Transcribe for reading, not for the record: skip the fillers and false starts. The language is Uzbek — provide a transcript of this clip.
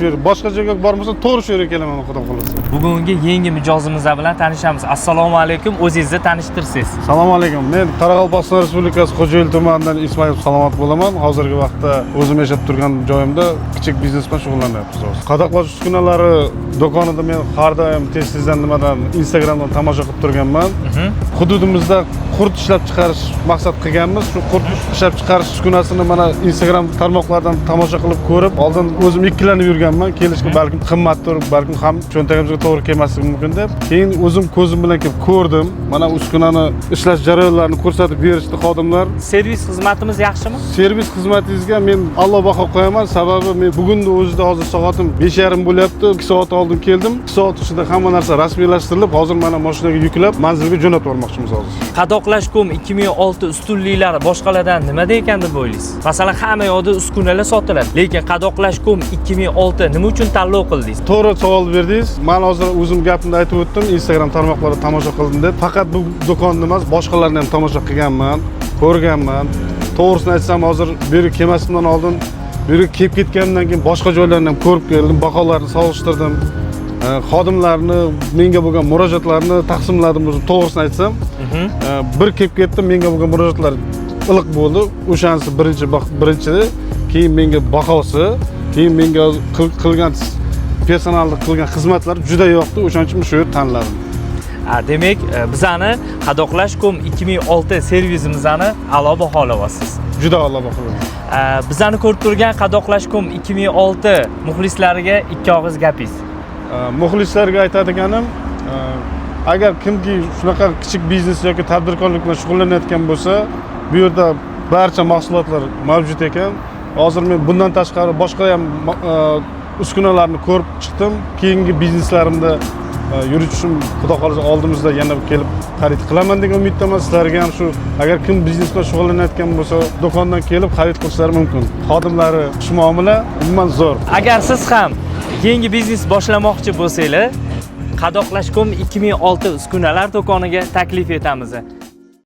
Shu yer, boshqa joyga bormasam, to'g'ri shu yerga kelaman, Xudo xohlasa. Bugungi yangi mijozimiz bilan tanishamiz. Assalomu alaykum, o'zingizni tanishtirsangiz. Assalomu alaykum. Men Qoraqalpog'iston Respublikasi Xo'jayli tumanidan Ismoilov Salomat bo'laman. Hozirgi vaqtda o'zim yashab turgan joyimda kichik biznes bilan shug'ullanyapmiz hozir. Qadoqlash uskunalari do'konida men har doim tez tezdan nimadan, Instagramdan tomosha qilib turganman. Hududimizda qurt ishlab chiqarish maqsad qilganmiz. Shu qurt ishlab chiqarish uskunasini mana Instagram tarmoqlaridan tomosha qilib ko'rib, oldin o'zim ikkilanib yurganman. Kelishga balkim qimmatdir, balkim ham cho'ntagimizga to'g'ri kelmasligi mumkin deb. Keyin o'zim ko'zim bilan kelib ko'rdim. Mana uskunani ishlash jarayonlarini ko'rsatib berishdi xodimlar. Servis xizmatimiz yaxshimi? Servis xizmatingizga men a'lo baho qo'yaman. Sababi men bugunni o'zida, hozir soatim 5:30 bo'lyapti. 2 soat oldin keldim. 2 soat ichida hamma narsa rasmiylashtirilib, hozir mana mashinaga yuklab, manzilga jo'natib yubormoqchimiz hozir. Qadoqlash.com 2006 ustunliklari boshqalardan nimada ekan deb o'ylaysiz? Masalan, hamma yoqda uskunalar sotiladi, lekin Qadoqlash.com 2006 nima uchun tanlov qildingiz? To'g'ri savol berdingiz. Man hozir o'zim gapimda aytib o'tdim, Instagram tarmoqlarida tomosha qildim deb. Faqat bu do'konni emas, boshqalarni ham tomosha qilganman, ko'rganman. To'g'risini aytsam, hozir bu yerga kelmasimdan oldin, bu yerga kelib ketganimdan keyin boshqa joylarni ham ko'rib keldim, baholarni solishtirdim. Xodimlarni menga bo'lgan murojaatlarini taqsimladim o'zim, to'g'risini aytsam. Bir kelib ketdim, menga bo'lgan murojaatlar iliq bo'ldi. O'shanisi birinchi, birinchi, keyin menga bahosi, keyin menga qilgan personalni qilgan xizmatlari juda yoqdi. O'shaning uchun shu yerni tanladim. Ha, demak, bizani Qadoqlash.com 2006 servisimizni a'lo baholayapsiz. Juda a'lo baholayman. Bizani ko'rib turgan Qadoqlash.com 2006 muxlislariga ikki og'iz gapingiz. Muxlislarga aytadiganim, agar kimki shunaqa kichik biznes yoki tadbirkorlik bilan shug'ullanayotgan bo'lsa, bu yerda barcha mahsulotlar mavjud ekan. Hozir men bundan tashqari boshqa ham uskunalarni ko'rib chiqdim. Keyingi bizneslarimda yuritishim, Xudo xohlasa, oldimizda yana kelib xarid qilaman degan umiddaman. Sizlarga ham shu, agar kim biznes bilan shug'ullanayotgan bo'lsa, do'kondan kelib xarid qilishlari mumkin. Xodimlari xushmuomala, umuman zo'r. Agar siz ham yangi biznes boshlamoqchi bo'lsanglar, Qadoqlash.com 2006 uskunalar do'koniga taklif etamiz.